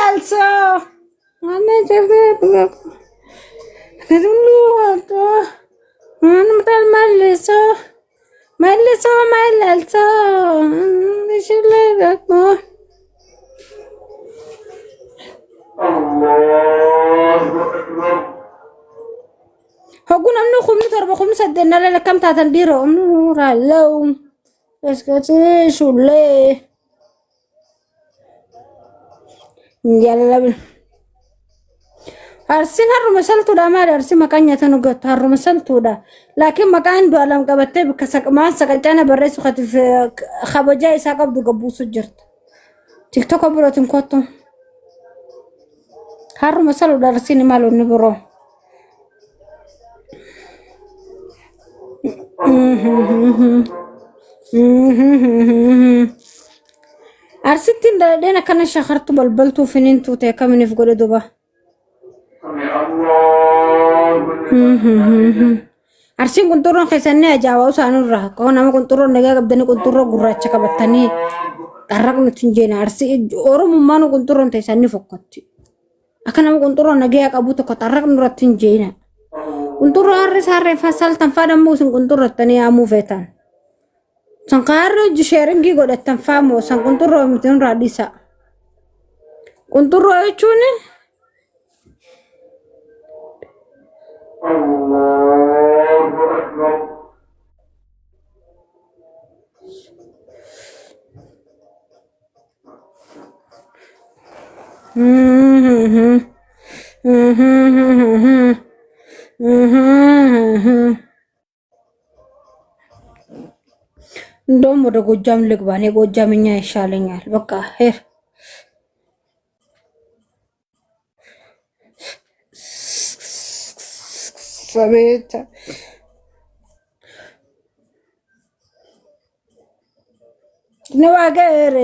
መላልሶ መልሶ መልሶ መላልሶ Hogguu namni 7,000 8,000 nala lakkam taatan dhiiroo nuuraallee eshullee jaalala Arsiin harruma saltuudha maali arsi maqaan nyaata nu gattu harruma saltuudha laakiin maqaan du'aalam qabattee bakka maan saqacaana barreessu katiif kabajaa isaa qabdu gabbuusu jirta. Tiktoka birootiin kottu harruma saluudha arsiin maal inni biroo. Arsittiin daladheen akkana shakartu balbaltuu finiintuu ta'e kaminiif godhe duba. Arsiin qunxurroon keessan ni ajaa'ibaa isaanirraa. Koo nama qunxurroon nagaa qabdanii qunxurroo gurraacha qabattanii dharraq nuti hin jeena. Arsii Oromummaan qunxurroon teessan ni fokkatti. Akka nama qunxurroo nagaa qabu tokko xarraq nurratti hin jeena. Qunxurroo harri saarree fassaltan faa dammoo isin qunxurrottanii yaamuu feetan. San kaarri hojii sheeringii godhattan faa moo san qunxurroo miti nurraa dhiisa. Qunxurroo jechuun እንደውም ወደ ጎጃም ልግባ። እኔ ጎጃምኛ ይሻለኛል። በቃ ሄር አቤት ነው አገሬ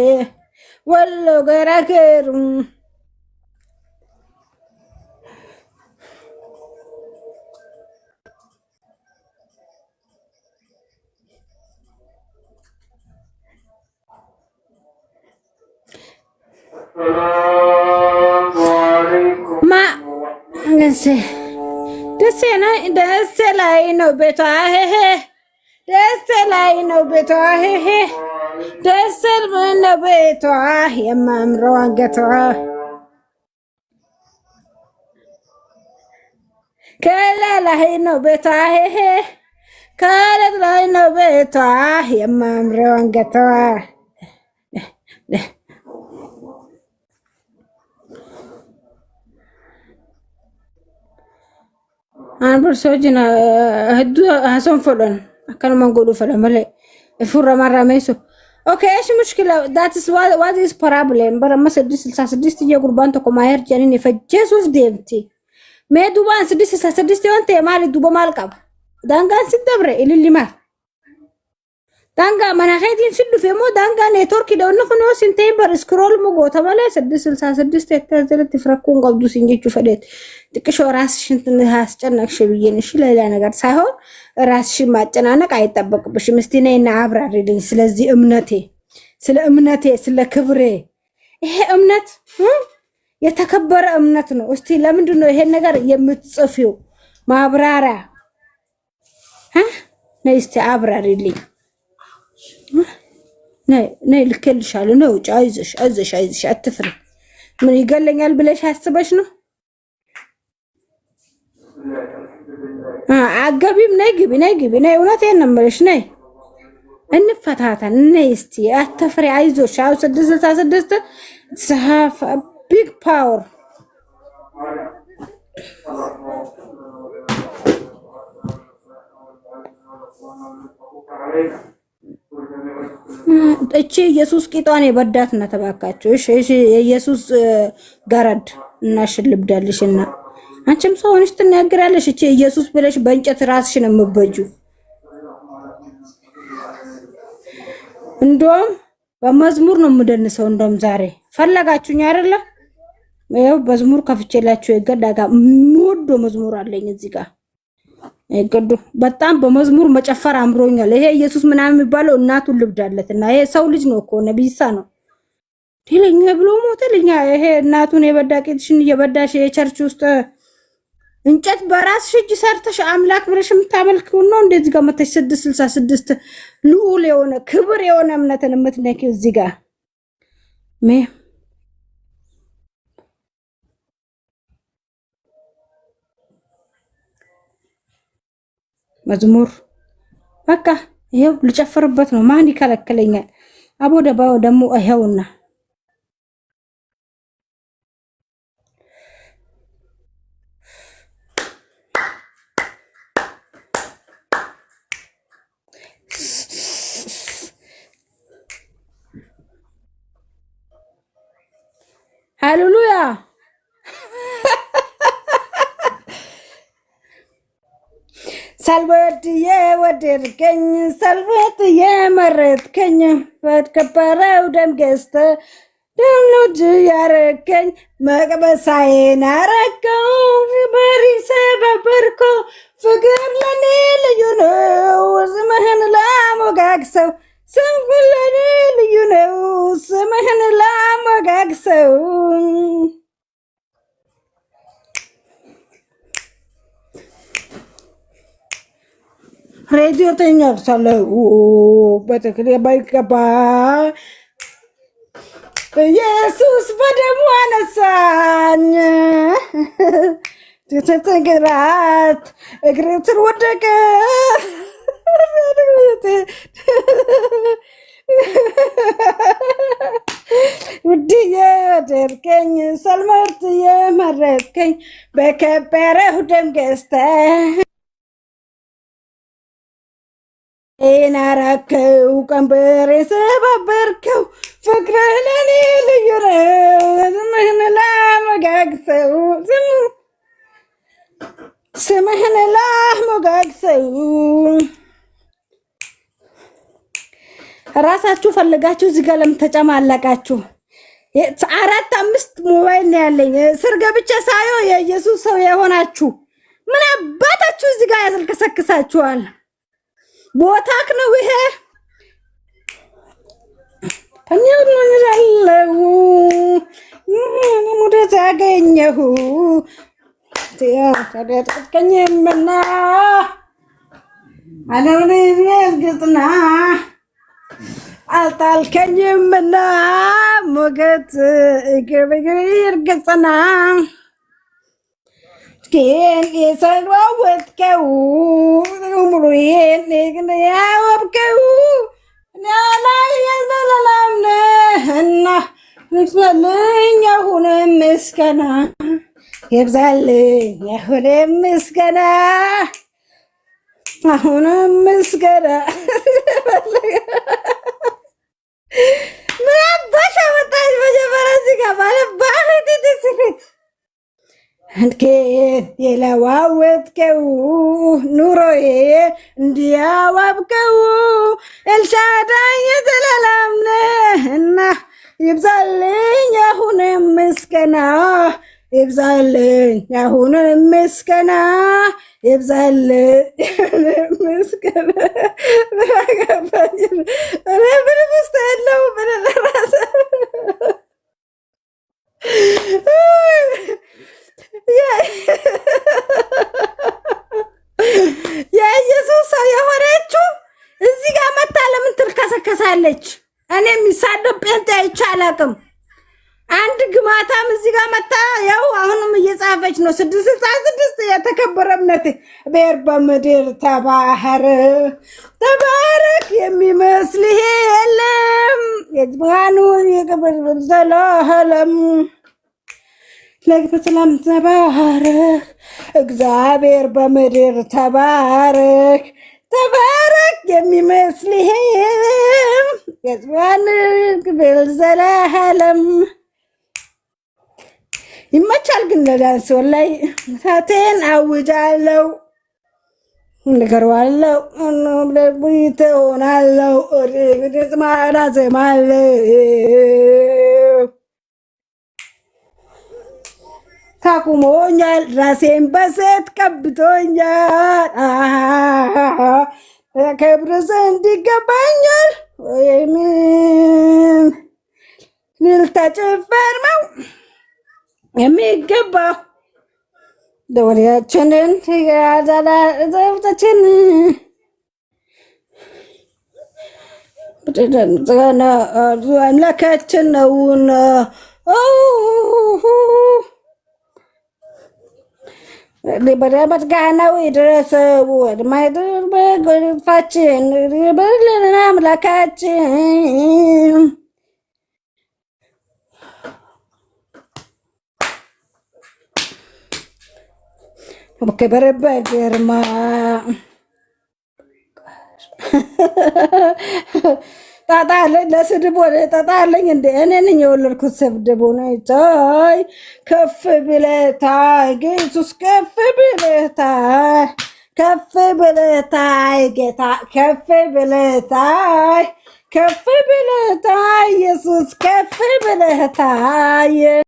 ወሎ ገራገሩ ማ ደሴ ደሴ ደሴ ላይ ነው ቤቷ ሄሄ ደሴ ላይ ነው ቤቷ ሄሄ ደሴ ነው ቤቷ የማምረው አንገቷ ከለላይ ነው ቤቷ ሄሄ ከለላይ ነው ቤቷ የማምረው አንገቷ Aan borsoo jina hedduu hasoon fedhan akkanumaan godhuu fedhan malee ifurra marrameessu. Okay, ايش مشكلة؟ That is what is problem. bara amma 666 ija gurbaan tokko maayer jedhanii ifajjeesuuf deemti. Mee duubaan 666 waan ta'e maali duuba maal qaba? Daangaan si dabre ililli maal? Daangaa mana keetiin si dhufe immoo daangaa neetworkii dha. Inni kun yoo sin ta'in bar iskrool mu goota malee 666 teettee as jalatti rakkoo hin qabdu sin jechuu fedheet. xiqqishoo ራስሽን አስጨነቅሽ ብዬ ነው። እሺ ሌላ ነገር ሳይሆን ራስሽን ማጨናነቅ አይጠበቅብሽም። እስቲ ነይና አብራሪልኝ ስለዚህ እምነቴ፣ ስለ እምነቴ፣ ስለ ክብሬ። ይሄ እምነት የተከበረ እምነት ነው። እስቲ ለምንድን ነው ይሄን ነገር የምትጽፊው? ማብራሪያ ነይ እስቲ አብራሪልኝ። ነይ ነይ፣ ልኬልሻለሁ። ነይ ውጭ። አይዞሽ አይዞሽ አይዞሽ፣ አትፍሪ። ምን ይገለኛል ብለሽ አስበሽ ነው? አገቢም ነይ ግቢ፣ ነይ ግቢ፣ ነይ። እውነቴን ነው የምልሽ፣ ነይ እንፈታተን። ነይ እስቲ አትፍሪ፣ አይዞሽ። አሁን 666 big power እቺ ኢየሱስ ቂጧን የበዳት እና ተባካችሁ። እሺ እሺ፣ የኢየሱስ ገረድ እና ሽልብዳልሽ እና አንቺም ሰው ሆነሽ ትናገራለሽ። እቺ ኢየሱስ ብለሽ በእንጨት ራስሽን የምበጁ እንደውም በመዝሙር ነው የምደንሰው። እንደውም ዛሬ ፈለጋችሁኝ አይደለ? ይኸው መዝሙር ከፍቼላችሁ የገዳ ጋር የምወደው መዝሙር አለኝ እዚህ ጋር ቅዱ በጣም በመዝሙር መጨፈር አምሮኛል። ይሄ ኢየሱስ ምናምን የሚባለው እናቱን ልብዳለት እና ይሄ ሰው ልጅ ነው እኮ ነቢይሳ ነው። ለኛ ብሎ ሞተ። ለኛ ይሄ እናቱን የበዳ ቄጥሽን እየበዳሽ የ church ውስጥ እንጨት በራስሽ እጅ ሰርተሽ አምላክ ብለሽ የምታመልኪው ነው። እንደዚህ ጋር መተሽ 666 ልዑል የሆነ ክብር የሆነ እምነትን የምትነኪው እዚህ ጋር ሜ መዝሙር በቃ ይሄው ልጨፍርበት ነው። ማን ይከለክለኛል? አቦ ደባው ደግሞ ይሄውና ሃሌሉያ ሳልወድ የወደድከኝ፣ ሳልወድ የመረጥከኝ፣ በከበረው ደም ገዝተህ ደም ልጅ ያረከኝ፣ መቅበሳዬን አረከው በሪ ሰበበርከው። ፍቅር ለኔ ልዩ ነው፣ ስምህን ላሞጋግሰው። ስምህ ለኔ ልዩ ነው፣ ስምህን ላሞጋግሰው። ሬዲዮ ተኛርሳለሁ በትክክል ባይገባ ኢየሱስ በደሙ አነሳኝ። ትግራት እግሬ ስር ወደቀ። ውድዬ ወደድከኝ፣ ሰልመርትዬ መረጥከኝ፣ በከበረው ደም ገዝተህ ናራከው፣ ቀንበሬ ሰባበርከው። ፍቅርህ ለኔ ልዩ ነው፣ ስምህን ላሞጋግሰው፣ ስምህን ላሞጋግሰው። ራሳችሁ ፈልጋችሁ እዚህ ጋር ለምን ተጨማለቃችሁ? አራት አምስት ሞባይል ነው ያለኝ። ስር ገብቼ ሳየው የኢየሱስ ሰው የሆናችሁ ምን አባታችሁ እዚህ ጋር ያዝልከሰክሳችኋል? ቦታክ ነው ይሄ። ያለው ወደ አገኘሁ ተደጥቀኝምና አለግጥና አልጣልከኝምና ሞገት እርግጽና ግን የሰራወትከው ሙሉዬን ያወብከው ላይ የዘላለም ነህና ይብዛልኝ አሁንም ምስጋና፣ ይብዛልኝ አሁንም ምስጋና፣ አሁንም ምስጋና። ምን አባሽ አመጣሽ? መጀመሪያ እዚህ ጋር ማለት ባህት ስፊት እንኬን የለዋወጥከው፣ ኑሮዬ እንዲያዋብከው፣ ኤልሻዳይ የዘላለም ነህና ይብዛልኝ አሁንም ምስጋና፣ ይብዛልኝ አሁንም ምስጋና፣ ይብዛልኝ ምስጋና። ምን አገባኝ እኔ፣ ምንም ውስጥ የለውም። ምን ለራስህ የኢየሱስ ሰው የሆነችው እዚህ ጋር መታ ለምን ትልከሰከሳለች? እኔ የሚሳደብ ጴንጤ አይቼ አላውቅም። አንድ ግማታም እዚህ ጋር መታ ያው አሁንም እየጻፈች ነው። 666 የተከበረ እምነት ብሔር በምድር ተባህር ተባረክ፣ የሚመስልህ የለም፣ የዝባኑ የክብር ዘላለም ለሰላም ተባረክ፣ እግዚአብሔር በምድር ተባረክ፣ ተባረክ፣ የሚመስልህ የለም፣ የዝባኑ ክብር ዘላለም። ይመቻል ግን ለዳንስ ወላይ ሳቴን አውጃለሁ፣ ንገረዋለሁ፣ ትሆናለሁ፣ ማራዘማለሁ፣ ታቁሞኛል፣ ራሴን በሴት ቀብቶኛል፣ ክብር ዘንድ ይገባኛል። ወይም እልልታ ጭፈራ ነው የሚገባው። ደወላችንን ያዛላዘብታችን አምላካችን ነውና። ምስጋናው ይድረሰው አድማጭ አምላካችን። ክብር በግርማ ጣጣ አለኝ ለስድብ ጣጣ አለኝ እንደ እኔ ነኝ የወለድኩት። ስድቡ ነው። ታይ ከፍ ብለህ ታይ ኢየሱስ፣ ከፍ ብለህ ታይ፣ ከፍ ብለህ ታይ ጌታ፣ ከፍ ብለህ ታይ፣ ከፍ ብለህ ታይ ኢየሱስ፣ ከፍ ብለህ ታይ።